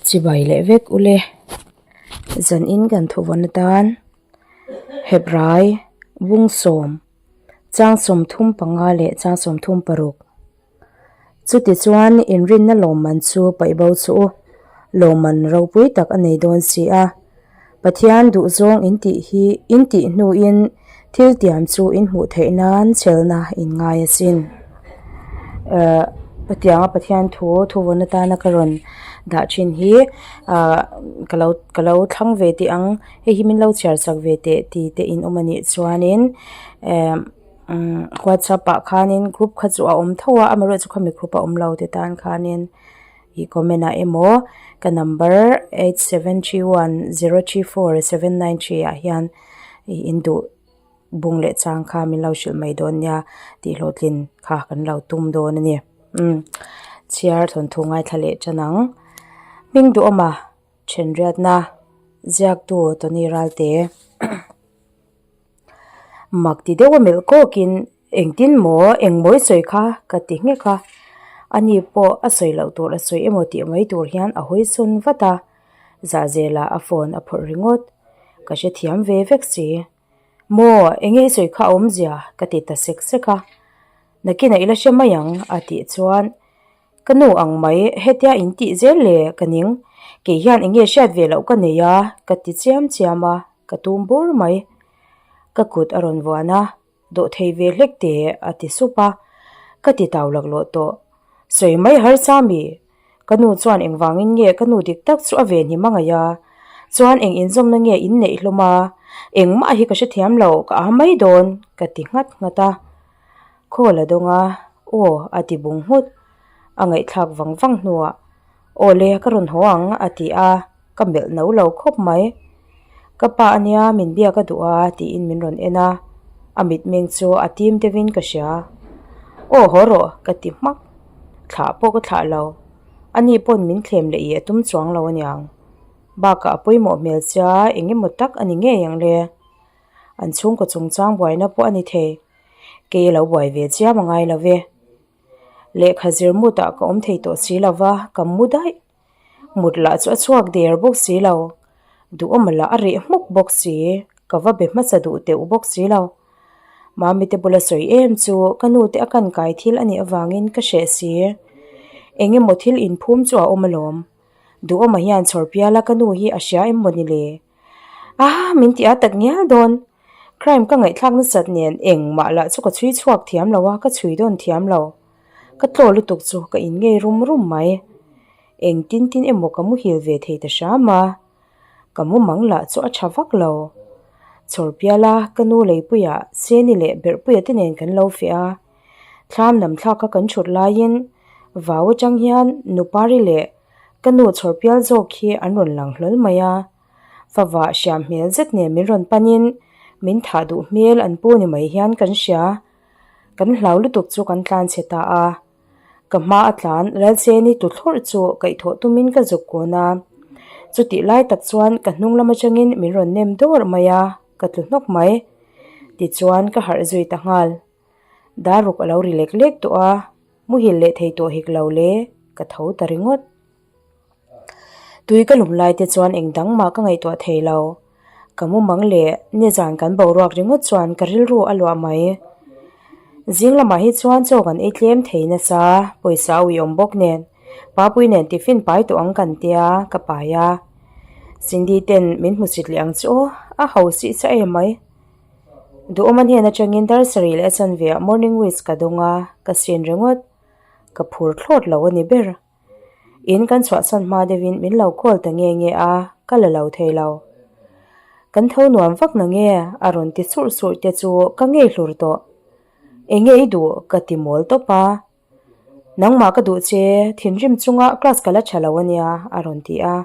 Chibai leh vek ule. Zanin kan thuvawn atan Hebrai bungsawm chang 35 leh chang 36. Chutichuan inrinna lawmman chu paih bo chu u, lawmman ropui tak a nei dawn si a. Pathian duhzawng in tih hi in tih hnuin thil tiam chu in hmuh theih nan chhelna in ngai asin. Ehh hetianga Pathian thu thuvawn atana ka rawn dah thin hi ahh ka lo ka lo thlang ve teh ang hei hi min lo chhiar chak ve teh ti te in awm anih chuanin ehh. Umm whatsapp ah khanin group kha chu a awm tho a amaherawhchu khami group a awm lo te tan khanin ih comment ah emaw ka number 8731034793 ah hian ih in duh bung leh chang kha min lo hrilh mai dawn nia tih hlawhtlin kha kan lo tum dawn a ni umm chhiar thawnthu ngaithla leh tan ang hming duhawma thenriatna ziaktu Tony Ralte. Mak ti deuh a melh kawkin engtin maw engmaw i sawi kha ka ti nghek a, ani pawh a sawi loh tur a sawi emaw tih mai tur hian a hawi sawn vat a, zahzelah a phone a phawrh ringawt, ka hrethiam ve vek si. Maw enge i sawi kha a awmzia ka ti ta sek sek a, nakinah i la hre mai ang a tih chuan Ka nu ang mai, hetia in tih zel le ka ning, kei hian eng nge hriat ve loh ka nei a, ka ti chiam chiam a, ka tum bur mai. Ka kut a rawn vuan a, dawh thei ve hlek teh a ti sup a, ka ti tau laklawh tawh. Sawi mai harsa mi? Ka nu chuan engvangin nge ka nu dik tak chu a ve hnim a ngaih a, chuan eng inzawmna nge in neih hlawm a, engmah hi ka hrethiam lo, ka a mai dawn, ka ti nghat nghat a. Khawl a dawng a, Aw, a ti bung nghut. A ngaihthlak vang vang hnuah, Aw le, ka rawn haw ang, a ti a, ka melh no lo khawp mai. Ka pa ania min biak a duh a, tiin min rawn en a, a mitmeng chu a tim deuhin ka hria. Aw, haw rawh, ka ti hmak. Thlah pawh ka thlah lo. Ani pawn min thlem leh ih a tum chuang lo aniang. Bakah a pawimawh hmel sia eng emaw tak a ni ngei ang le. An chhungkaw chungchang buaina pawh a ni thei. Kei a lo buai ve chiam a ngai lo ve. Lehkha zir mutah ka awm thei tawh si lo va, ka mu daih. Mut lah chu a chhuak der bawk si lo. Duhawma lah a reh hmuk bawk si, ka va be hmasa duh teuh bawk si lo. Mami te bula sawi em chu ka nu te a kan kai thil a nih avangin ka hreh si. Eng emaw thil inphum chu a awm alawm. Duhawma hian chhawr piala ka nu hi a hria em maw ni le? Aaa min ti a tak ngial dawn. Crime ka ngaihthlak nasat nen engmah lah chu ka chhui chhuak thiam lo a, ka chhui dawn thiam lo. Ka tlaw lutuk chu ka in ngei rum rum mai. Eng tin tin emaw ka muhil ve thei ta hram a, ka mumang lah chu a tha vak lo. Chhawr piala ka nu leipuia Seni leh Berhpuia te nen kan lo feh a, thlam lam thlaka kan thut laiin vau atang hian Nupari leh ka nu chhawr pial zawk hi an rawn lang hlawl mai a. Favah hriam hmel zet nen min rawn panin min thah duh hmel an pu ni mai hian kan hria. Kan hlau lutuk chu kan tlan chhe ta a. Ka hma a tlan Lalcheni tu thlawrh chu kaihthawh tumin ka zuk kawn a. Chutih lai tak chuan ka hnung lam atangin min rawn nem dawr mai a, ka tlu hnawk mai. Tichuan ka harh zui ta nghal. Daruk a lo ri lek lek tawh a, muhil leh thei tawh hek lo le, ka tho ta ringawt. Tui ka lum lai te chuan eng dang mah ka ngaihtuah thei lo. Ka mumang leh nizan kan boruak ringawt chuan ka rilru a luah mai. Zing lamah hi chuan chaw kan ei tlem thei nasa, pawisa a uiawm bawk nen Papui nen tiffin pai tawh ang kan tia ka pai a. Cindy ten min hmusit leh ang chu aw, a ho sih chiah em mai. Duhawma hnen atangin dar sarih leh a chanve ah morning wish ka dawng a, ka sin ringawt. Ka phur thlawt lo a ni ber. In kan chhuahsan hma deuhin min lo call ta nge nge a, ka la lo thei lo. Kan tho nuam vak na nge a rawn ti surh surh te chu ka ngei hlur tawh. Eng nge i duh ka ti mawl tawp a. Nangmah ka duh che, thinrim chunga class ka la tha lo ania a rawn ti a.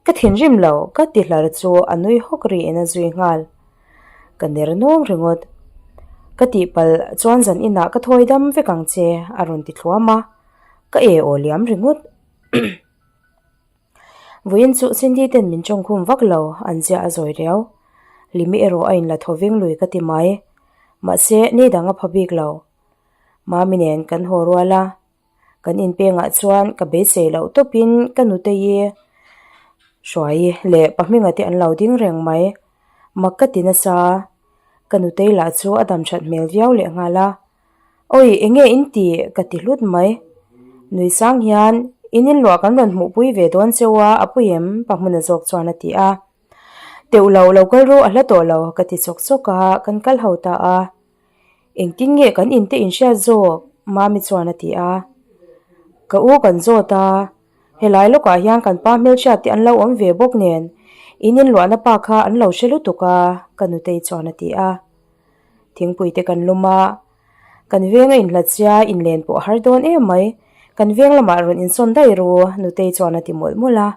Ka thinrim lo ka ti hlar chu a nui hawk riin a zui nghal. Ka ner nawng ringawt. Ka tihpalh chuan zan inah ka thawi dam vek ang che a rawn ti thluam a. Ka e aw liam ringawt. Vawiin chu Cindy ten min tawngkhum vak lo, an ziah a zawi riau. Limi erawh a inla thaw veng lui ka ti mai. Mahse, ni dang a pha bik lo. Mami nen kan haw rual a, kan inpengah chuan ka beisei loh tawpin ka nutei i. Hruaii leh pa hminga te an lo ding reng mai. Mak ka ti nasa. Ka nutei lah chu a dam that hmel viau leh nghal a. Awi enge in ti? ka ti hlut mai. Nui sang hian in inluah kan rawn hmuhpui ve dawn cheu a, a pui em? Pa hmuna zawk chuan a ti a. Teuh lo, lo kal ru a hla tawh lo ka ti chawk chawk a, kan kal ho ta a. Engtin nge kan inte inhriat zawk? Mami chuan a ti a. Ka u kan zawt a, helai lawkah hian kan pa hmelhriat te an lo awm ve bawk nen in inluahna pa kha an lo hre lutuk a, ka nutei chuan a ti a. Thingpui te kan lum a, kan veng a inhlat sia inlen pawh a har dawn em mai, kan veng lamah rawn insawn daih ru, nutei chuan a ti mawlh mawlh a.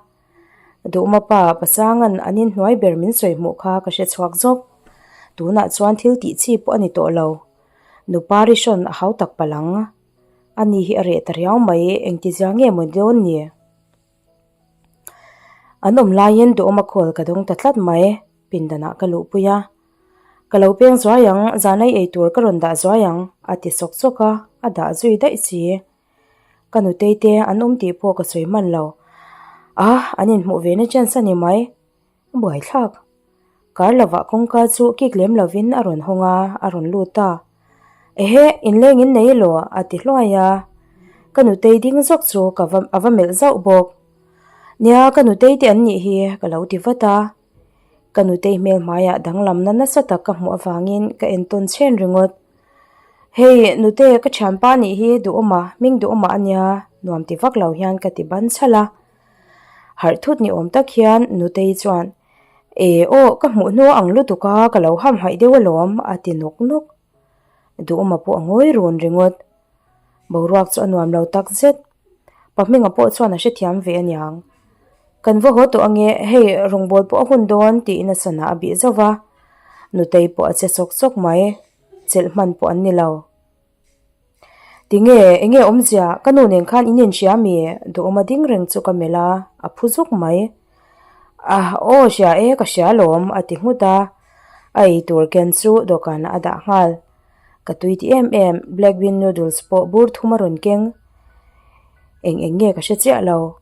Duhma pa Pasanga'n an inhnuai ber min sawi hmuh kha ka hre chhuak zawk. Tunah chuan thil tih chi pawh a ni tawh lo. Nupa Rishon a hau tak palh ang. Ani hi a reh ta riau mai, engtizia nge maw dawn ni? An awm laiin Duhawma call ka dawng ta tlat mai, pindanah ka luhpui a. Ka lo peng zuai ang, zanai ei tur ka rawn dah zuai ang, a ti sawk sawk a, a dah zui daih si. Ka nutei te an awm tih pawh ka sawi hman lo. A, an inhmuh ve na chance a ni mai. A buaithlak. Kar lovah kawngka chu kik lem lovin a rawn hawng a, a rawn lut a. Ehe, inleng in nei elaw? a ti hluai a. Ka nutei ding zawk chu ka va a va melh zauh bawk. Nia, ka nutei te an nih hi, ka lo ti vat a. Ka nutei hmel hmaiah danglamna nasa tak ka hmuh avangin ka entawn chhen ringawt. Hei, nute ka thianpa nih hi duhawma, hming duhawma a nia, nuam ti vak lo hian ka ti ban chhalh a. Harh thut ni awm tak hian nutei chuan, E aw, ka hmuh hnu ang lutuk a, ka lo hamhaih deuh alawm, a ti nawk nawk. Duhawma pawh a ngawi run ringawt. Boruak chu a nuam lo tak zet. Pa hminga pawh chuan a hrethiam ve aniang. Kan va haw tawh ange, hei rawngbâwl pawh a hun dawn tiin a sana a bih zauh va. Nutei pawh a che sawk sawk mai, chelh hman pawh an ni lo. Tinge, enge awmzia, ka nu nen khan in inhria mi? Duhawma ding reng chu ka melh a, a phu zuk mai. Ah, aw hria e, ka hria alawm, a ti nghut a. A eitur ken chu dawhkanah a dah nghal. Ka tui ti em em, black bean noodles pawh bur thum a rawn keng. Eng eng nge ka hre chiah lo.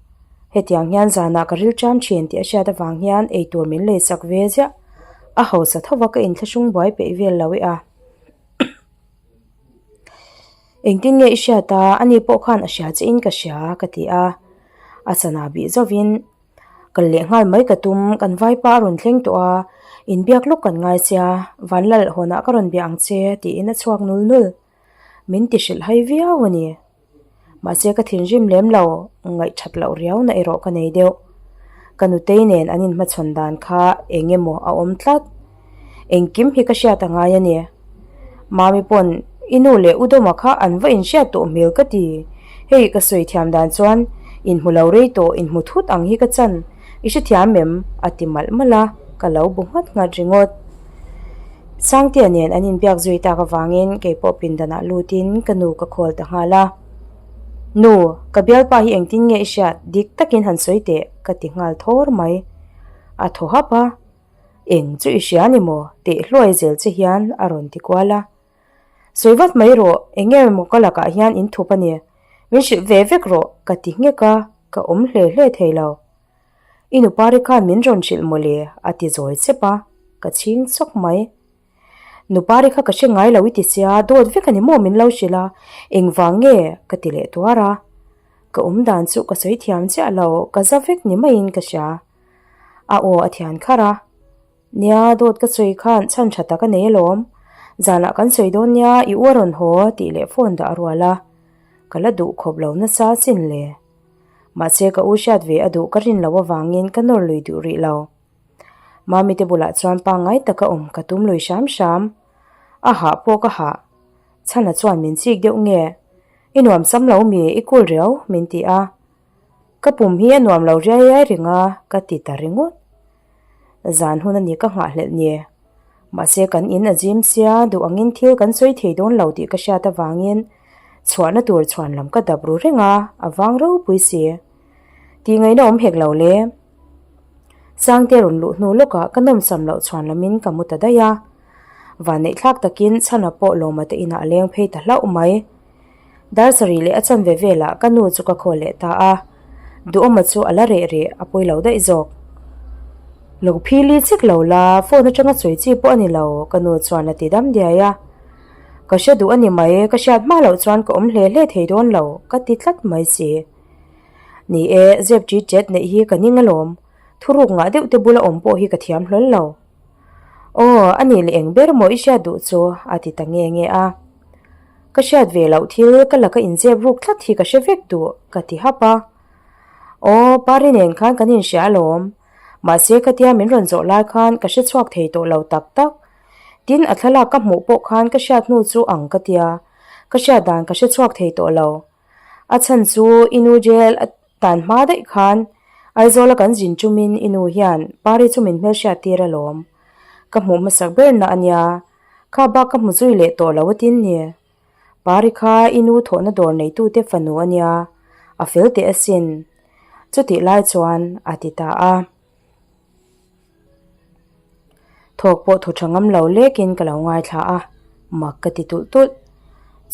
Hetiang hian zanah ka ril tan thin tih a hriat avang hian eitur min lei sak ve ziah. A hausa tho va ka inthlahrung buai peih vel lo e a. Engtin nge i hriat a, ani pawh khan a hria chiah in ka hria ka ti a. A sana bih zauhin Kal leh nghal mai ka tum, kan vaipa a rawn thleng tawh a, inbiak lawk kan ngai sia, Vanlal hawnah ka rawn bia ang che tiin a chhuak nul nul. Min ti hrilh hai viau a ni. Mahse ka thinrim lem lo, ngaihthat loh riau na erawh ka nei deuh. Ka nutei nen an inhmachhawn dan kha eng emaw a awm tlat. Engkim hi ka hriat a ngai a ni. Mami pawn i nu leh u Dawma kha an va inhriat tawh hmel ka ti. Hei ka sawi thiam dan chuan inhmu lo rei tawh inhmu thut ang hi ka chan. I hrethiam em? a ti malh malh a, ka lo bu nghat nghat ringawt. Sangtea nen an inbiak zui tak avangin kei pawh pindanah lutin ka nu ka khawl ta nghal a. Nu, ka bialpa hi engtin nge i hriat? Dik takin han sawi teh ka ti nghal thawr mai. A thaw hap a. Eng chu i hria ni maw? tih hluai zel che hian a rawn ti kual a. Sawi vat mai rawh, eng nge maw ka lakah hian in thup a ni? Min hrilh ve vek rawh, ka ti nghek a, ka awm hle hle thei lo. I nupari khan min rawn hrilh maw le? a ti zawi chep a, ka chhing chawk mai. Nupari kha ka hre ngai lo i ti sia, dawt vek a ni maw min lo hrilh a, engvang nge? ka ti leh tuar a. Ka awm dan chu ka sawi thiam chiah lo, ka za vek ni maiin ka hria. A aw a thian kharh a, Nia, dawt ka sawi khan chhan tha tak a nei alawm. Zanah kan sawi dawn nia, i u a rawn haw tih leh phone dah a rual a. Ka la duh khawp lo nasa sin le. Mahse ka u hriat ve a duh ka rin loh avangin ka nawr lui duh rih lo. Mami te bulah chuan pangngai taka awm ka tum lui hram hram. A hah pawh ka hah. Chhana chuan min chik deuh nge, I nuam sam lo mi, i cool riau, min ti a. Ka pum hi a nuam lo riai riai reng a, ka ti ta ringawt. Zan hun a ni ka nghahhlelh ni. Mahse kan in a zim sia, duh angin thil kan sawi thei dawn lo tih ka hriat avangin chhuahna tur chhuan lam ka dap ru reng a, a vang ropui si. Tih ngaihna awm hek lo le. Sangte rawn luh hnu lawkah ka nawmsam loh chhuan lamin ka mu ta daih a. Vanneihthlak takin Chhana pawh Lawma te inah a leng phei ta hlauh mai. Dar sarih leh a chanve velah ka nu chu ka khawl leh ta a, Duhawma chu a la reh reh, a pawi lo daih zawk. Lo phili chek lo la, phone atanga sawi chi pawh a ni lo, ka nu chuan a ti dam diai a. Ka hre duh a ni mai, ka hriat hma loh chuan ka awm hle hle thei dawn lo, ka ti tlat mai si. Ni e, zep ṭi ṭet neih hi ka ning alawm, thuruk ngah deuh te bula awm pawh hi ka thiam hlawl lo. Aw, a nih leh eng ber maw i hriat duh chu? a ti ta nge nge a. Ka hriat ve loh thil ka laka inzep ruk tlat hi ka hre vek duh, ka ti hap a. Aw, Pari nen khan kan inhria alawm. Mahse khatia min rawn zawh lai khan ka hre chhuak thei tawh lo tak tak. Tin, a thlalak ka hmuh pawh khan ka hriat hnu chu ang ka tia, ka hriat dan ka hre chhuak thei tawh lo. A chhan chu i nu jail a tan hma daih khan Aizawla kan zin chumin i nu hian Pari chu min hmelhriat tir alawm. Ka hmuh hmasak ber na a nia, kha bak ka hmu zui leh tawh lo a tin ni. Pari kha i nu thawhna dawr neitute fanu a nia, a fel teh asin. Chutih lai chuan a ti ta a. Thawk pawh thaw tha ngam lo lekin ka lo ngaithla a, mak ka ti tulh tulh.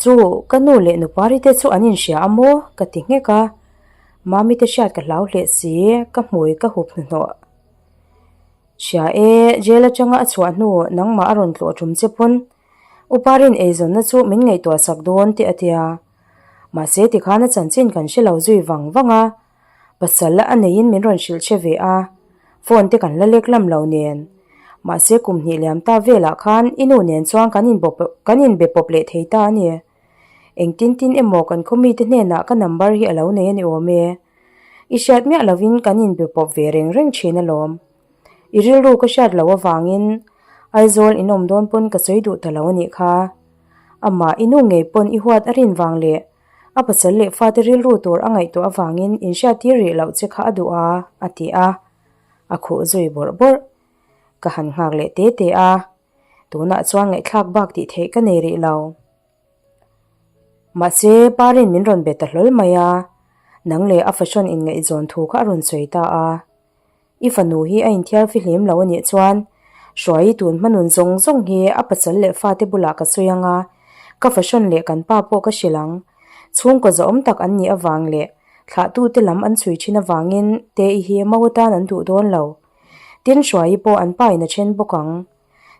Chu, ka nu leh nupari te chu an inhria a maw? ka ti nghek a. Mami te hriat ka hlau hleh si, ka hmui ka hup hnuhnawh. Hria e, jail atanga a chhuah hnu nangmah a rawn tlawh tum che pawn Uparin eizawnna chu min ngaihtuah sak dawn tih a tia. Mahse tikhan a chanchin kan hre lo zui vang vang a, pasal a neiin min rawn hrilh che ve a, phone te kan la lek lam lo nen. Mahse kum hnih liam ta velah khan i nu nen chuan kan inbawp kan inbe pawp leh thei ta a ni. Engtin tin emaw kan khaw mite hnenah ka number hi a lo nei a ni awm e. I hriat miah lovin kan inbe pawp ve reng reng thin alawm. I rilru ka hriat loh avangin Aizawl in awm dawn pawn ka sawi duh ta lo a nih kha. Amah i nu ngei pawn i huat a rin vang leh a pasal leh fate rilru tur a ngaihtuah avangin inhriattir rih loh che kha a duh a, a ti a. A khuh zui bawrh bawrh. Ka han nghak leh te te a. Tunah chuan ngaihthlak bak tih theih ka nei rih lo. Mahse, Parin min rawn be ta hlawl mai a, nang leh a fashion inngaihzawn thu kha a rawn sawi ta a. I fanu hi a inthiar fihlim lo a nih chuan Hruai i tun hmanun zawng zawng hi a pasal leh fate bulah ka sawi ang a, ka fashion leh kan pa pawh ka hrilh ang. Chhungkaw zahawm tak an nih avang leh thlahtute lam an chhui thin avangin Te-i hi mau atan an duh dawn lo. Tin, Hruai-i pawh an pa in a then bawk ang.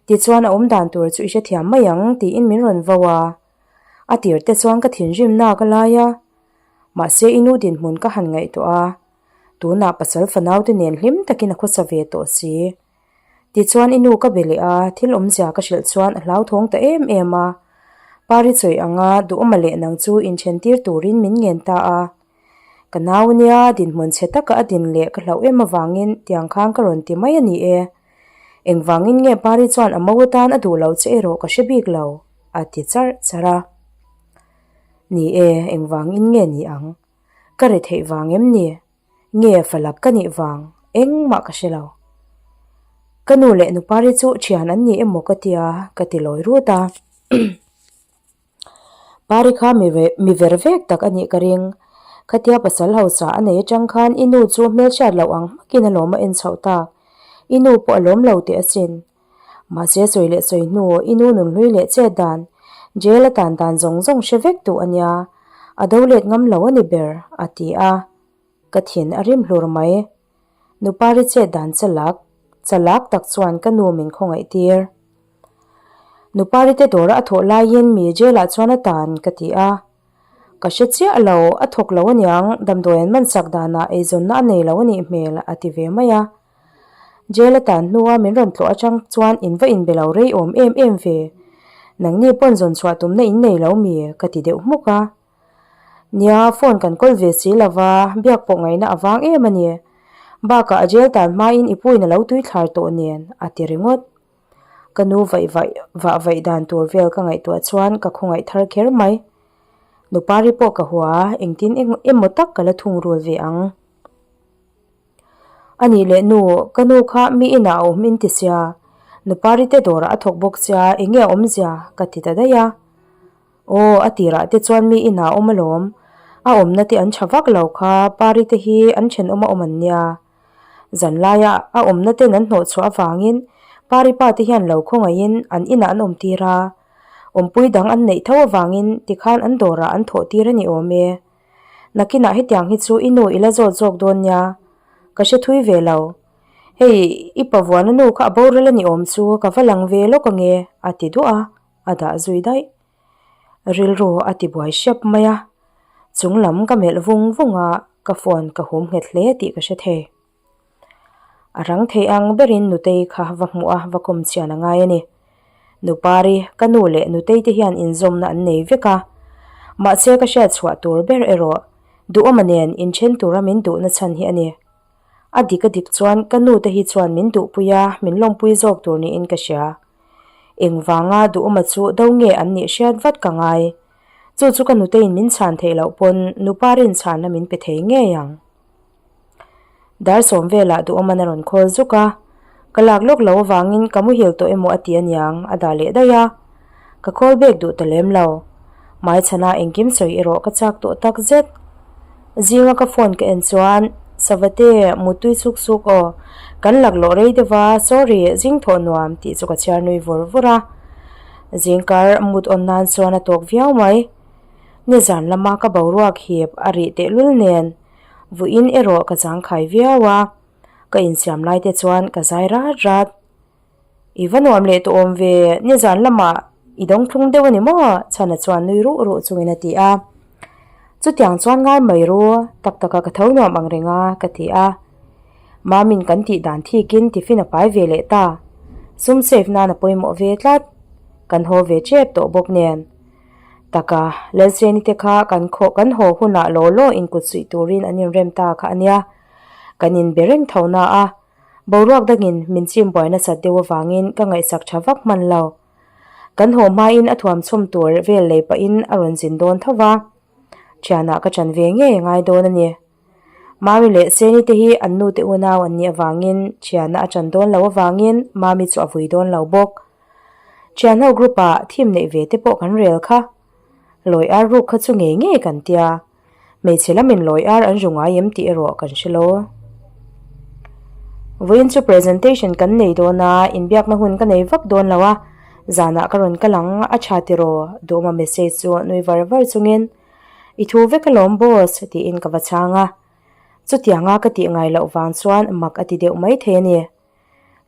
Tichuan a awm dan tur chu i hrethiam mai ang tiin min rawn vo a. A tir te chuan ka thinrim nak a lai a. Mahse i nu dinhmun ka han ngaihtuah a. Tunah pasal fanau te nen hlim takin a khawsa ve tawh si. Tichuan i nu ka be leh a, thil awmzia ka hrilh chuan a hlauthawng ta em em a. Pari chawi anga duhawma leh nang chu inthen tir turin min ngen ta a. Ka nau nia dinhmun chhe taka a din leh ka hlauh em avangin tiang khan ka rawn ti mai a ni e. Engvangin nge Pari chuan a mo atan a duh loh che erawh ka hre bik lo, a ti charh charh a. Ni e, engvangin nge ni ang? Ka ri theih vang em ni? Nge falak ka nih vang? Engmah ka hre lo. Ka nu leh Nupari chu thian an ni emaw ka tia, ka ti lawi rut a. Pari kha mi mi ver vek tak a nih ka ring. Khatia pasal hausa a nei atang khan i nu chu hmelhriat loh ang hmakin a lawm a en chhoh tak. I nu pawh a lawm lo teh asin. Mahse sawi leh sawi hnu i nu nunhlui leh chet dan, jail a tan dan zawng zawng hre vek duh a nia. A do let ngam lo a ni ber, a ti a. Ka thin a rim hlur mai. Nupari chet dan chalak, chalak tak chuan ka nu min khawngaih tir. Nupari te dawra a thawh laiin mi jail ah chuan a tan ka ti a. Ka hre chiah lo, a thawk lo aniang, damdawi an man sak danah eizawnna a nei lo anih hmel a ti ve mai a. Jail a tan hnua min rawn tlawh atang chuan in va inbe lo rei awm em em ve. Nangni pawn zawn chhuah tumna in nei lo mi? ka ti deuh hmuk a. Nia, phone kan kawl ve si lo va, biak pawh ngaihna a vang em a ni. Bakah a jail tan hmain i puin a lo tui thlar tawh nen, a ti ringawt. Ka nu vaih vaih vah vaih dan tur vel ka ngaihtuah chuan ka khawngaih thar kher mai. Nupari pawh ka hua a, engtin eng emaw tak ka la thungrul ve ang. A nih leh nu, ka nu kha mi inah a awm in ti sia, Nupari te dawrah a thawk bawk sia, enge a awmzia? ka ti ta daih a. Aw, a tirah te chuan mi inah a awm alawm. A awmna te an tha vak lo kha, Pari te hi an thenawm a awm an nia. Zan laia a awmna ten an hnawh chhuah avangin Pari pa te hian lo khawngaihin an inah an awm tir a. Awmpui dang an neih tho avangin tikhan an dawrah an thawh tir a ni awm e. Nakinah hetiang hi chu i nu i la zawt zawk dawn nia. Ka hre thui ve lo. Hei, i pavuana nu kha a boral a ni awm chu ka va lang ve lawk ange a ti duah a, a dah zui daih. Rilru a ti buai hrep mai a, chung lam ka melh vung vung a, ka phone ka hum nghet hle tih ka hre thei. A rang thei ang berin Nutei kha va hmuh a, va kawm chian a ngai a ni. Nupari, ka nu leh Nutei te hian inzawmna an nei vek a, mahse ka hriat chhuah tur ber erawh Duhawma nen inthen tura min duhna chhan hi a ni. A dik a dik chuan ka nu te hi chuan min duhpui a, min lawmpui zawk tur niin ka hria. Engvanga Duhawma chu do nge an nih hriat vat ka ngai. Chu chu ka nuteiin min chhan theih loh pawn nupa rinchhanna min pe thei ngei ang. Dar sawm velah Duhawman a rawn khawl zuk a, ka lak lawk lo avangin ka muhil tawh emaw a ti aniang a dah leh daih a, ka khawl bek duh ta lem lo. Hmaichhana engkim sawi erawh ka chak tawh tak zet. Zinga ka phone ka en chuan, Savate, mutui chuk chuk aw, kan laklawh rei deuh a, sorry, zing thawh nuam tih chu ka chhiar nui vur vur a. Zingkar mut awn nan chuan a tawk viau mai. Nizan lama ka boruak hip a rih tehlul nen. Vuiin erawh ka zangkhai viau a, ka insiam lai te chuan ka zai rat rat. I va nuam leh tawh awm ve, nizan lamah i dawng thlung deuh a ni maw? Chhana chuan nui ruh ruh chungin a ti a. Chutiang chuan ngai mai ru, tak taka ka tho nuam ang reng a, ka ti a. Mamin kan tih dan thikin tiffin a pai ve leh ta. Sum save nan a pawimawh ve tlat. Kan haw ve tep tawh bawk nen. Taka, Lalseni te kha kan khawh kan haw hunah law law inkut suih turin an inrem ta kha a nia. Kan inbe reng tho na a, boruak dangin min chim buai nasat deuh avangin ka ngaihsak tha vak hman lo. Kan haw hmain a thuam chhawm tur vel lei pahin a rawn zin dawn tho va, thianah ka chan ve ngei a ngai dawn a ni. Mami leh Seni te hi an nute unau an nih avangin thianah a chan dawn lo avangin Mami chu a vui dawn lo bawk. Thianho group ah thim neih ve te pawh kan rel kha. Lawi ar ruk kha chu ngei ngei kan tia. Hmeichhe lamin lawi ar an ru ngai em tih erawh kan hre lo. Vawiin chu presentation kan nei dawn a, inbiakna hun ka nei vak dawn lo a, zanah ka rawn kal ang a tha tiraw Duhma message chu nui var var chungin I thu vek alawm boss tiin ka va chhang a. Chutianga ka tih ngai loh vang chuan mak a ti deuh maithei a ni.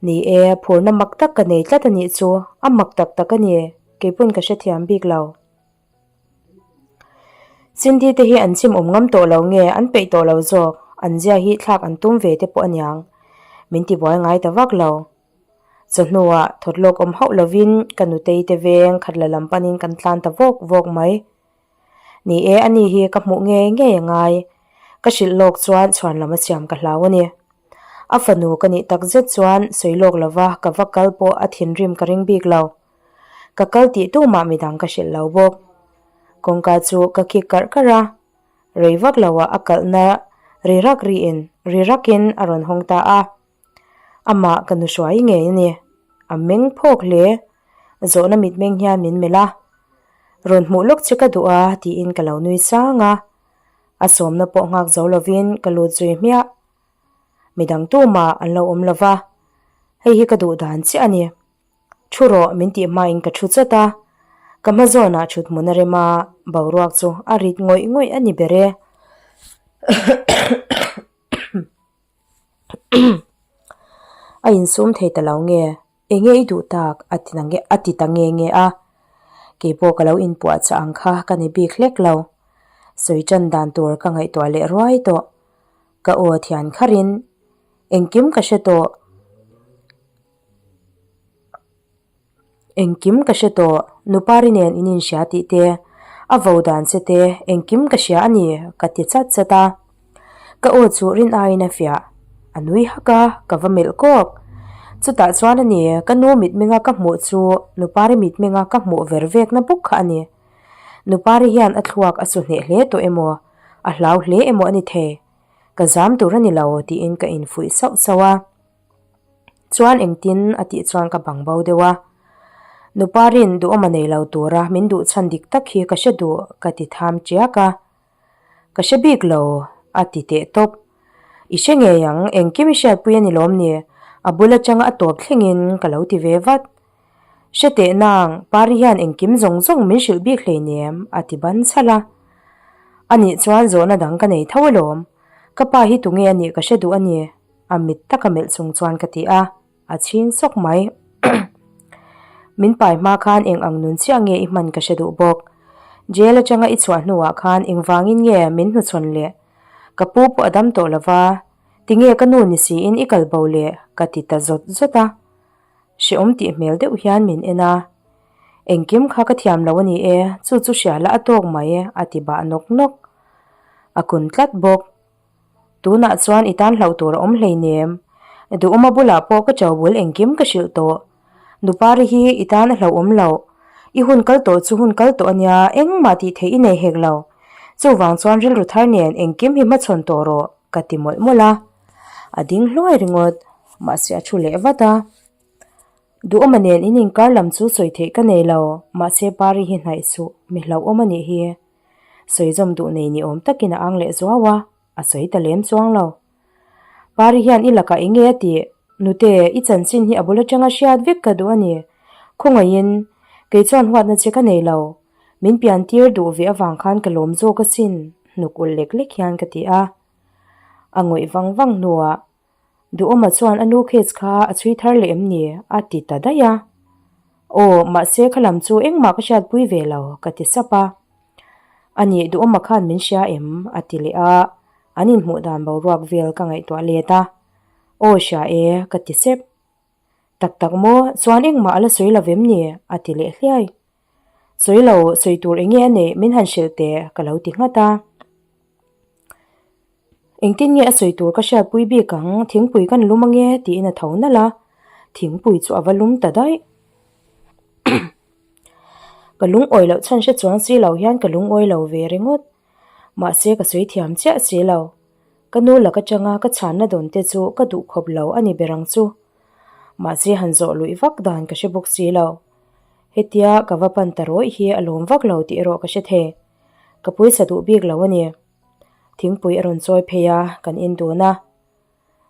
Ni e, phurna mak tak ka nei tlat a nih chu, a mak tak tak a ni, keipawn ka hrethiam bik lo. Cindy te hi an chim awm ngam tawh lo nge an peih tawh lo zawk, an zia hi thlak an tum ve te pawh a niang, min ti buai ngai ta vak lo. Chawhnuah thawt lawk awm hauh lovin ka nutei te veng khat la lam panin kan tlan ta vawk vawk mai. Ni e, ani hi ka hmuh ngei ngei a ngai. Ka hrilh lawk chuan chhuan lam a siam ka hlau a ni. A fanu ka nih tak zet chuan sawi lawk lova ka va kal pawh a thinrim ka ring bik lo. Ka kal tih tumah midang ka hrilh lo bawk. Kawngka chu ka kik karh karh a, rei vak loah a kalhna ri rak riin ri rakin a rawn hawng ta a. Amah ka nu hruai ngei a ni. A meng phawk hle. Zawhna mitmeng hian min melh a. Rawn hmuh lawk che ka duh a tiin ka lo nui sang a. A sawmna pawh nghak zo lovin ka lut zui hmiah. Midang tumah an lo awm lova, hei hi ka duh dan chiah a ni. Thu rawh min tih hmain ka thu chawt a, ka hma zawnah thut hmun a rem a, boruak chu a rit ngawih ngawih a ni ber e. A insum thei ta lo nge? Enge i duh tak? a ti nge a ti ta nge nge a. Keipawh ka lo inpuah chah ang kha ka ni bik hlek lo. Sawi tan dan tur ka ngaihtuah leh ruai tawh. Ka aw thian kharin engkim ka hre tawh. Engkim ka hre tawh, Nupari nen in inhria tih te, a vo dan che te, engkim ka hria a ni, ka ti chat chat a. Ka aw chu rin aiin a fiah, a nui hak a, ka va melh kawk. Chutah chuan a ni, ka nu mitmenga ka hmuh chu Nupari mitmenga ka hmuh ver vekna bawk kha a ni. Nupari hian a thluak a su hneh hle tawh emaw, a hlau hle emaw a ni thei. Ka zam tur a ni lo tiin ka infuih sauh sauh a. Chuan engtin a tih chuan ka bang bo deuh a. Nupa rin duhawm a nei lo tura min duh chhan dik tak hi ka hre duh ka ti tham tiak a. Ka hre bik lo a ti teh tawp. I hre ngei ang engkim i hriatpui a ni lawm ni? A bul atanga a tawp thlengin ka lo ti ve vat. Hre teh nang, Pari hian engkim zawng zawng min hrilh bik hleinem a ti ban chhalh a. Anih chuan zawhna dang ka nei tho alawm. Ka pa hi tunge a nih ka hre duh a ni. A mit taka melh chung chuan ka ti a, a chhing sawk mai. Min pai hma khan eng ang nun chiah nge i hman ka hre duh bawk. Jail atanga i chhuah hnuah khan engvangin nge min hnuchhawn le? Ka pu pawh a dam tawh lo va, tinge ka nu ni siin i kal bo le? ka ti ta zawt zawt a. Hrehawm tih hmel deuh hian min en a, Engkim kha ka thiam lo a ni e, chu chu hria la a tawk mai a ti bah nawk nawk. A kun tlat bawk. Tunah chuan i tan hlauh tur a awm hleinem. Duhawma bulah pawh ka cho bul engkim ka hrilh tawh. Nupari hi i tan a hlauhawm loh. I hun kal tawh chu hun kal tawh a nia, engmah tih theih i nei hek lo. Chuvang chuan rilru thar nen engkim hi hmachhawn tawh rawh, ka ti mawlh mawlh a. A ding hluai ringawt, mahse a thu leh vat a. Duhawma nen in inkar lam chu sawi theih ka nei lo, mahse Pari hi hnaih suh, mi hlauhawm a nih hi. Sawi zawm duh nei ni awm takin a ang leh zuau a, a sawi ta lem chuang lo. Pari hian i lakah eng nge a tih? Nute, i chanchin hi a bul atanga hriat vek ka duh a ni. Khawngaihin, kei chuan huatna che ka nei lo. Min pian tir duh ve avang khan ka lawm zawk asin, hnuk ulh lek lek hian ka ti a. A ngawih vang vang hnuah, Duhawma chuan a nu case kha a chhui thar leh em ni? a ti ta daih a. Aw, mahse kha lam chu engmah ka hriatpui ve lo, ka ti sap a. A nih, Duhawma khan min hria em? a ti leh a, an inhmuh dan boruak vel ka ngaihtuah let a. Aw, hria e, ka ti sep. Tak tak maw, chuan engmah a la sawi lo vem ni? a ti leh hliai. Sawi lo, sawi tur eng nge a neih min han hrilh teh, ka lo ti nghat a. Engtin nge a sawi tur ka hriatpui bik ang, thingpui kan lum ange tiin a tho nalh a, thingpui chu a va lum ta daih. Ka lungawi loh chhan hre chuang si lo hian ka lungawi lo ve ringawt. Mahse ka sawi thiam chiah si lo. Ka nu lak atanga ka chhanna dawn te chu ka duh khawp lo a ni ber ang chu. Mahse han zawh luih vak dan ka hre bawk si lo. Hetia ka va pan ta rawih hi a lawm vak lo tih erawh ka hre thei. Ka pawisa duh bik lo a ni. Thingpui a rawn chawi phei a, kan in dun a.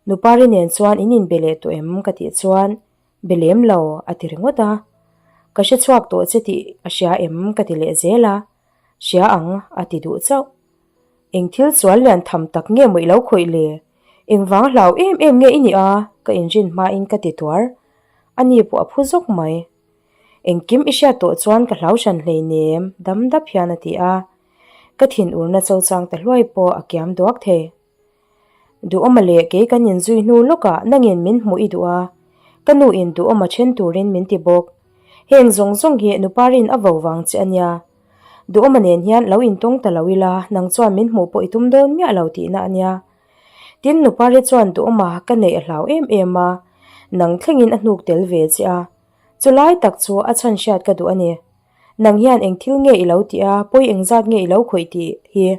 Nupari nen chuan in inbe leh tawh em ka tih chuan be lem lo a ti ringawt a. Ka hre chhuak tawh che tih a hria em ka ti leh zel a, hria ang a ti duh chauh. Eng thil sual lian tham tak nge maw i lo khawih le? Engvang hlau em em nge i nih a? Ka inrin hmain ka ti tuar. Ani pawh a phu zawk mai. Engkim i hriat tawh chuan ka hlau hran hleinem, dam dap hian a ti a. Ka thin urna cho chang ta hluai pawh a kiam duak thei. Duhawma leh kei kan inzui hnu lawkah nangin min hmuh i duh a, ka nu in duhawma then turin min ti bawk. Heng zawng zawng hi nuparin a vo vang che a nia. Duhawma nen hian lo intawng ta lo ila nang chuan min hmuh pawh i tum dawn miah lo tihna a nia. Tin nupari chuan duhawma ka neih a hlau em em a, nang thlengin a hnuk tel ve che a. Chulai tak chu a chhan hriat ka duh a ni. Nang hian eng thil nge i lo tih a, pawi engzat nge i lo khawih tih hi.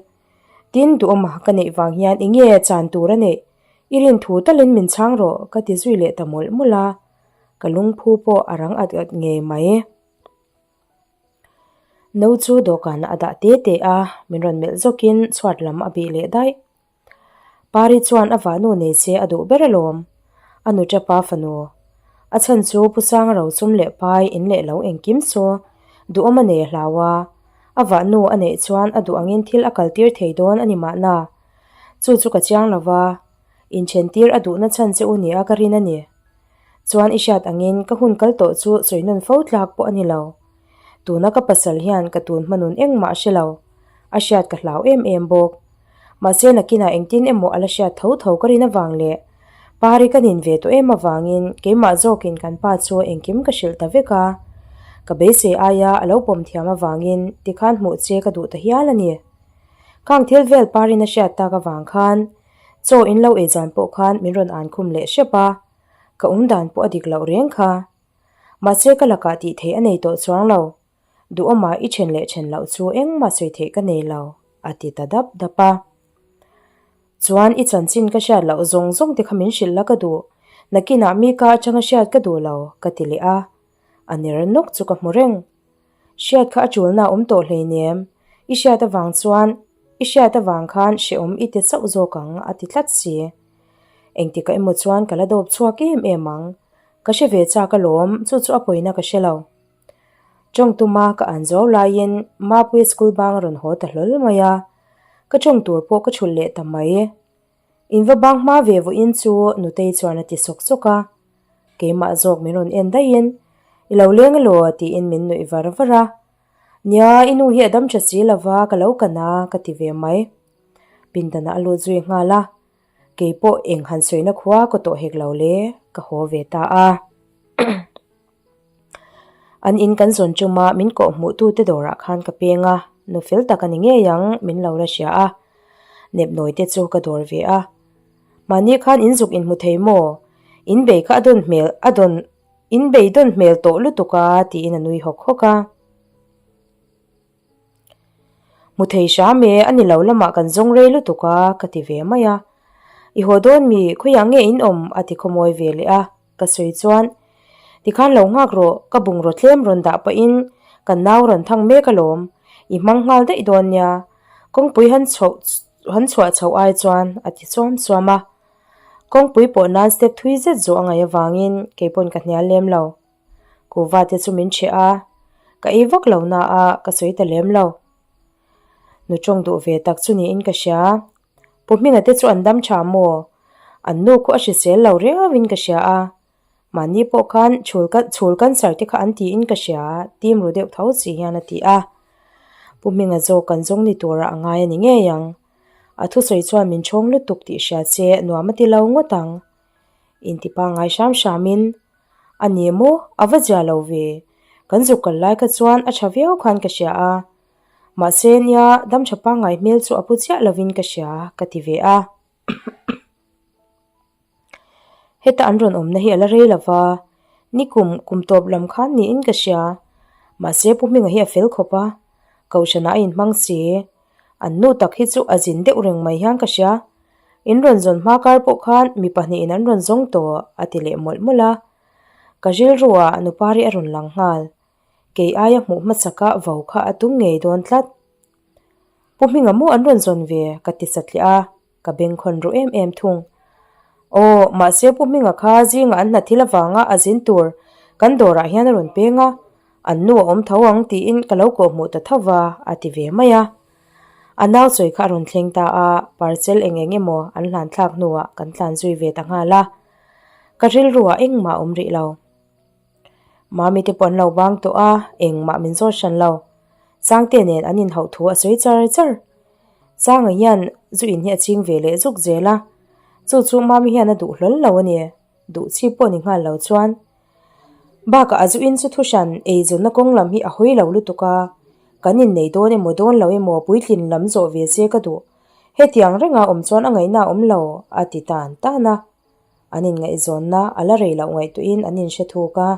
Tin, duhawma ka neih vang hian eng nge chan tur a neih? I rin thu talin min chhang rawh, ka ti zui leh ta mawlh mawlh a. Ka lungphu pawh a rang at at ngei mai. No chu dawhkanah a dah te te a, min rawn melh zawkin chhuat lam a bih leh daih. Pari chuan a vahnu nei se a duh ber alawm, a nu tapa fanu. A chhan chu Pu Sanga rochum leh pai in leh lo engkim saw duhawm a nei a hlau a, a vahnu a neih chuan a duh angin thil a kaltir thei dawn a ni mahna. Chu chu ka chiang lo va, inthentir a duhna chhan che u nia ka rin a ni. Chuan i hriat angin ka hun kal tawh chu sawi nawn fo tlak pawh a ni lo. Tuna ka pasal hian ka tun hmanun engmah a hre lo, a hriat ka hlau em em bawk. Mahse nakinah engtin emaw a la hriat tho tho ka rin avang leh Pari ka nin ve tawh em avangin keimah zawkin kan pa chu engkim ka hrilh ta vek a. Ka beisei aia a lo pawm thiam avangin tikhan hmuh che ka duh ta hial a ni. Khang thil vel Parin a hriat tak avang khan chaw in lo ei zan pawh khan min rawn an khum leh hrep a, ka awm dan pawh a dik loh reng kha. Mahse ka lakah tih theih a nei tawh chuang lo. Duhawma i then leh then loh chu engmah sawi theih ka nei lo, a ti ta dap dap a. Chuan i chanchin ka hriat loh zawng zawng te kha min hrilh la ka duh, nakinah mi ka atanga hriat ka duh lo, ka ti leh a. A ner nawk chu ka hmu reng. Hriat kha a tulna a awm tawh hleinem, i hriat avang chuan i hriat avang khan hrehawm i ti chauh zawk ang, a ti tlat si. Engtikah emaw chuan ka la dawp chhuak em em ang, ka hre ve chak alawm, chu chu a pawina ka hre lo. Tawng tuma ka an zo laiin Mapuia school bang a rawn haw ta hlawl mai a, ka tawng tur pawh ka chhulh leh ta mai. In va bang hma ve vawiin chu Nutei chuan a ti sawk sawk a. Keimah zawk min rawn en daihin, I lo leng elaw? tiin min nuih var var a. Nia, i nu hi a dam tha si lova, ka lo kan a, ka ti ve mai. Pindanah a lut zui nghal a. Kei pawh eng han sawina khua ka tawh hek lo le, ka haw ve ta a. An in kan zawn chuma min kawh hmuh tute dawrah khan ka peng a, nu fel tak a ni ngei ang min lo la hria a. Nepnawi te chu ka dawr ve a. Mahni khan in zuk inhmu thei maw? In bei kha a dawn hmel a dawn in bei dawn hmel tawh lutuk a tiin a nui hawk hawk a. Hmu thei hram e, a ni lo lamah kan zawng rei lutuk a, ka ti ve mai a. I haw dawn mi, khawiah nge in awm? a ti khawmawi ve leh a, ka sawi chuan, Tikhan lo nghak rawh, ka bungraw tlem rawn dah pahin kan nau rawn thang mek alawm, i hmang nghal daih dawn nia, kawngpui han chhoh han chhuah chhoh ai chuan a ti suam suam a. Kawngpui pawh nan step thui zet zawh a ngaih avangin keipawn ka hnial lem lo. Kuhva te chu min hreh a, ka ei vak lo na a, ka sawi ta lem lo. Nu tawng duh ve tak chu niin ka hria. Pu Hminga te chu an dam tha maw? An nu khu a hrisel lo riauin ka hria a, mahni pawh khan chhul chhul cancer te kha an tiin ka hria, tim ru deuh tho si hian a ti a. Pu Hminga zawk kan zawng ni turah a ngai a ni ngei ang. A thusawi chuan min chhawng lutuk tih hria che nuam a ti lo ngawt ang. Intipa ngai hram hramin A ni maw? A va zia lo ve. Kan zuk kal lai kha chuan a tha viau khan ka hria a. Mahse nia dam tha pangngai hmel chu a pu chiah lovin ka hria ka ti ve a. Heta an rawn awmna hi a la rei lo va, nikum kum tawp lam khan niin ka hria. Mahse Pu Hminga hi a fel khawp a, Kohhranah a inhmang si. An nu tak hi chu a zin deuh reng mai hian ka hria. In rawn zawn hma kar pawh khan mi pahnihin an rawn zawng tawh a ti leh mawlh mawlh a. Ka rilruah nupari a rawn lang nghal. Kei aia hmuh hmasaka vo kha a tum ngei dawn tlat. Pu Hminga maw an rawn zawn ve ka ti satliah a, ka bengkhawn ru em em thung. Aw, mahse Pu Hminga kha zingah an hna thil avanga a zin tur kan dawrah hian a rawn peng a, an nu a awm tho ang tiin ka lo kawhhmuh ta tho va a ti ve mai a. A nau sawi kha a rawn thleng ta a, parcel eng eng emaw an hlan thlak hnuah kan tlan zui ve ta nghal a. Ka rilruah engmah a awm rih lo. Mami te pawh an lo bang tawh a, engmah min zawt hran lo. Sangte nen an inhauh thu a sawi char char. Sanga hian zu in hi a ching ve leh zuk zel a, chu chu Mami hian a duh hlawl lo a ni. Duh chi pawh ni nghal lo chuan. Bakah a zu in chu thu hran eizawnna kawng lam hi a hawi lo lutuk a, kan innei dawn emaw dawn lo emaw puitlin lam zawh ve se ka duh. Hetiang renga awm chuan a ngaihna a awm lo, a ti tan tan a. An inngaihzawnna a la rei loh ngaihtuahin an inhre thuk a.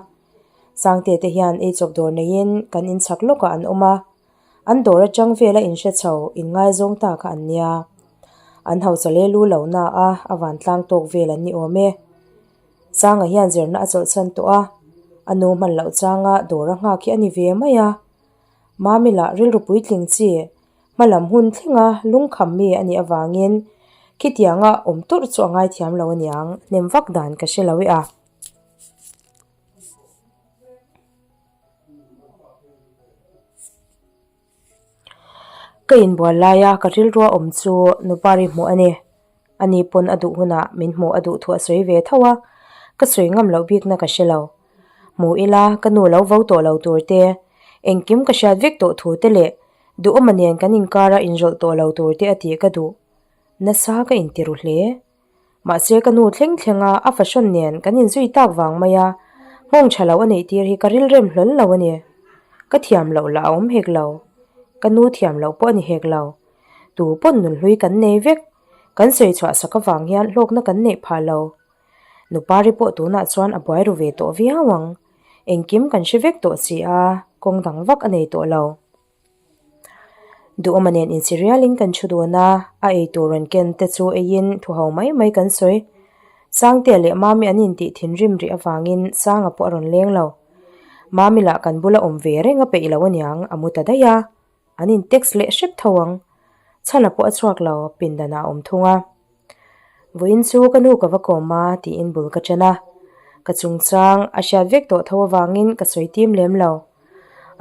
Sangte te hian eichawp dawr neiin kan inchhak lawkah an awm a. An dawr atang vela inhre chho inngaizawng ta kha an nia. An hausa le lu lo na a, a vantlang tawk vel an ni awm e. Sanga hian zirna a chawlhsan tawh a, a nu hman loh changa dawr a nghak hi a ni ve mai a. Mami lah rilru puitling chi, hma lam hun thlenga lungkham mi a nih avangin khitianga awm turh chu a ngaithiam lo aniang, hnem vak dan ka hre lo e a. Ka inbual laia ka rilrua awm chu Nupari hmuh a ni. Ani pawn a duh hunah min hmuh a duh thu a sawi ve tho a, ka sawi ngam loh bikna ka hre lo. Hmu ila ka nu lo vo tawh lo tur te, engkim ka hriat vek tawh thu te leh duhawma nen kan inkara inrawlh tawh lo tur te a tih ka duh. Nasa ka intiru hle. Mahse ka nu thleng thlenga a fashion nen kan inzui tak vang mai a, nghawng tha lo a neih tir hi ka rilrem hlawl lo a ni. Ka thiam loh lah a awm hek lo. Ka nu thiam loh pawh a ni hek lo. Tu pawn nunhlui kan nei vek. Kan sawi chhuah sak avang hian hlawkna kan neih phah lo. Nupari pawh tunah chuan a buai ru ve tawh viau ang. Engkim kan hre vek tawh si a, kawng dang vak a nei tawh lo. Duhawma nen insi rialin kan thu dun a, a eitur rawn ken te chu eiin thu ho mai mai kan sawi. Sangtea leh Mami an intih thinrim rih avangin Sanga pawh a rawn leng lo. Mami lah kan bula awm ve reng a peih lo aniang a mu ta daih a, an in text leh hrep tho ang. Chhana pawh a chhuak lo, pindanah a awm thung a. Vawiin chu ka nu ka va kawm a tiin bul ka ṭan a, ka chungchang a hriat vek tawh tho avangin ka sawi tim lem lo.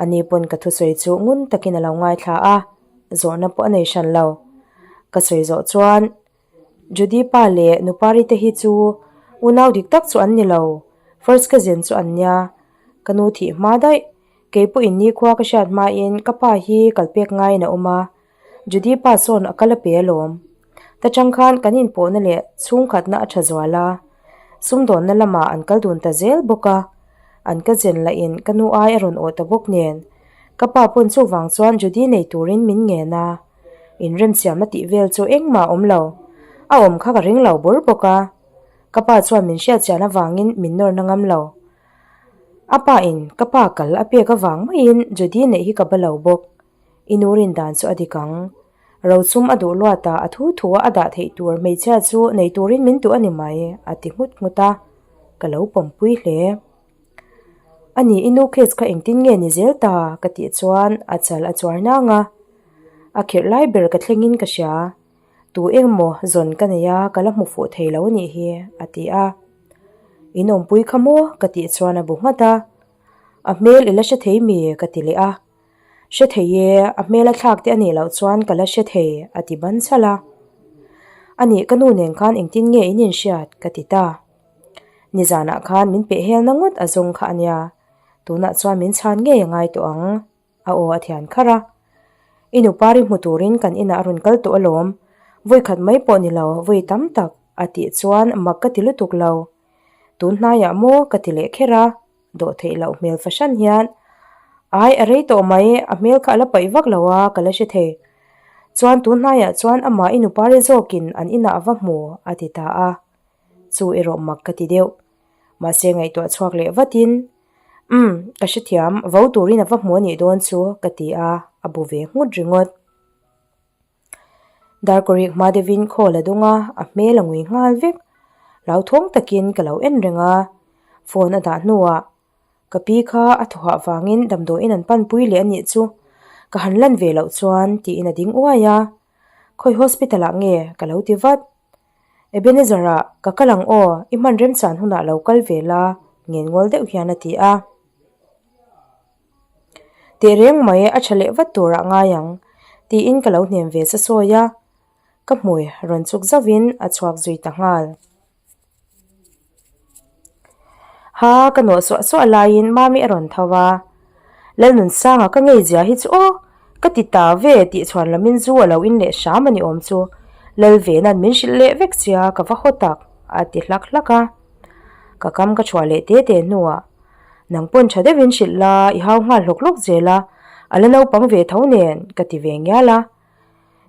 Ani pawn ka thusawi chu ngun takin a lo ngaithla a, zawhna pawh a nei hran lo. Ka sawi zawh chuan. Judy pa leh Nupari te hi chu unau dik tak chu an ni lo, first cousin chu an nia. Ka nu thih hma daih, kei pawhin nikhua ka hriat hmain ka pa hi kalpek ngaiin a awm a, Judy pa sawn a kal a pe alawm. Ta chang khan kan inpawhna leh chhungkhatna a tha zual a, sumdawnna lamah an kal dun ta zel bawk a, an ka zen lahin ka nu ai a rawn awh ta bawk nen. Ka pa pawn chuvang chuan Judy nei turin min ngen a, inremsiamna tih vel chu engmah a awm lo. A awm kha ka ring lo bur bawk a, ka pa chuan min hriatchian avangin min nawrna ngam lo. A pa in ka pa kal a pek avang maiin Judy neih hi ka ba lo bawk. I nu rin dan chu a dik ang. Rochum a duh luat a, a thu thu a a dah theih tur hmeichhia chu nei turin min duh a ni mai, a ti nghut nghut a. Ka lo pawmpui hle. A ni, i nu case kha engtin nge ni zel ta? ka tih chuan a chal a chuar nang a. A khirh lai ber ka thlengin ka hria. Tu engmaw zawn ka nei a, ka la hmu fuh thei lo nih hi, a ti a. In awmpui kha maw? ka tih chuan a bu nghat a. A hmel i la hre thei mi? ka ti leh a. Hre thei e, a hmel a thlak te a nih loh chuan ka la hre thei, a ti ban chhalh a. A nih ka nu nen khan engtin nge in inhriat? ka ti ta. Nizanah khan min peh helna ngawt a zawng kha a nia, tunah chuan min chhan ngei a ngai tawh ang, a aw a thian kharh a. I nupari hmu turin kan inah a rawn kal tawh alawm, vawi khat mai pawh ni lo, vawi tam tak, a tih chuan mak ka ti lutuk lo. Tun hnaiah maw ka ti leh kher a. Dawh theih loh hmel fahran hian ai a rei tawh mai, a hmel kha a la paih vak lo a, ka la hre thei. Chuan tun hnaiah chuan amah i nupari zawkin an inah a va hmu a ti ta a, chu erawh mak ka ti deuh. Mahse ngaihtuah chhuak leh vatin, Umm, ka hrethiam, vo turin a va hmu a nih dawn chu ka ti a, a bu ve nghut ringawt. Darkawrik hma deuhin khawl a dawng a, a hmel a ngui nghal vek. Hlauthawng takin ka lo en reng a, phone a dah hnuah ka pi kha a thawhah vangin damdawiin an panpui leh a nih chu ka han lan ve loh chuan tiin a ding uai a, khawi hospital ah nge ka lo ti vat. Ebenezer ah ka kal ang aw, i hman remchan hunah lo kal ve la ngen ngawl deuh hian a ti a. Teh reng mai a tha leh vat turah ngai ang tiin ka lo hnem ve sa sawi a, ka hmui rawn chuk zauhin a chhuak zui ta nghal. Ha ka nawh suah suah laiin mami a rawn tho a, Lalnunsanga ka ngei zia hi chu aw ka ti ta ve tih chhuan lamin zu a lo in leh hram a ni awm chu Lalvena'n min hrilh leh vek sia ka va haw tak a ti hlak hlak a, ka kam ka chhuah leh te te hnuah Nang pawn tha deuhin hrilh la, i hau nghal hlawk hlawk zel a, a la naupang ve tho nen, ka ti ve ngial a.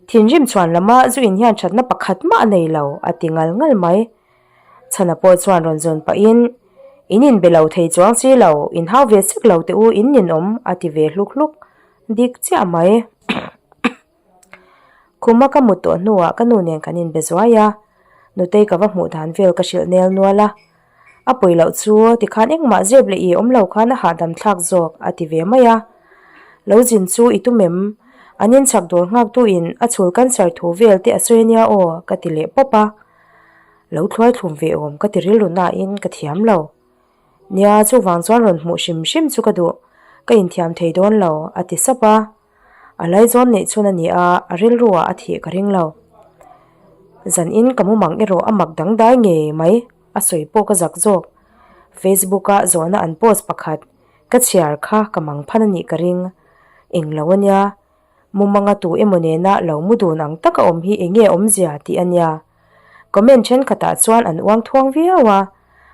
Thinrim chhuan lama zu in hian thatna pakhat mah a nei lo, a ti ngal ngal mai. Chhana pawh chuan rawn zawn pahin, In inbe lo thei chuang si lo, in hau ve sek lo teh u, in ninawm, a ti ve hluk hluk. Dik chiah mai. Khuma ka mut tawh hnuah ka nu nen kan inbe zuai a, Nutei ka va hmuh dan vel ka hrilh nel nual a. A pawi loh chu tikhan engmah zep leh i awm lo khan a hahdam thlak zawk a ti ve mai a. Lo zin chu i tum em? An inchhak dawr nghaktu in a chhul cancer thu vel te a sawi ania aw ka ti leh pawp a. Lo thluai thlum ve awm ka ti rilru nain ka thiam lo. Nia chuvang chuan rawn hmuh hrim hrim chu ka duh, ka inthiam thei dawn lo a ti sap a. A laizawn neih chhun a ni a, a rilruah a thih ka ring lo. Zan in ka mumang erawh a mak dangdai ngei mai, a sawi pawh ka zak zawk. Facebook a zawhna an post pakhat ka chhiar kha ka mang phan a nih ka ring. Eng lo a nia, mumanga tu emaw nena lo mu dun ang taka awm hi eng nge awmzia tih a nia. Comment thenkhatah chuan an uang thuang viau a,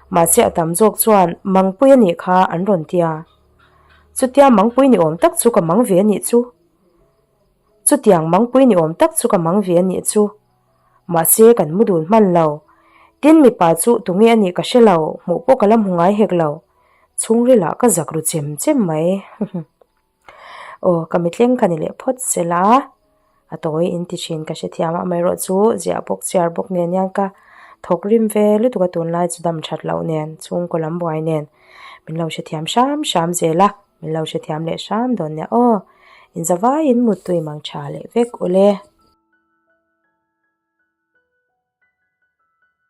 mahse a tam zawk chuan mangpui a nih kha an rawn tia. Chutia mangpui ni awm tak chu ka mang ve a nih chu. Chutiang mangpui ni awm tak chu ka mang ve a nih chu. Mahse kan mu dun hman lo. Tin mipa chu tunge a nih ka hre lo, hmuh pawh ka la hmu ngai hek lo. Chhungrilah ka zak ru chem chem mai. Aw ka mitleng ka ni leh phawt sela a tawi in ti thin ka hrethiam a amaherawh chu ziah bawk chhiar bawk nen hian ka thawk rim ve lutuk a tunlai chu dam that loh nen chhungkaw lam buai nen min lo hrethiam hram hram zel a min lo hrethiam leh hram dawn nia aw inzavaiin muttui mang tha leh vek ule.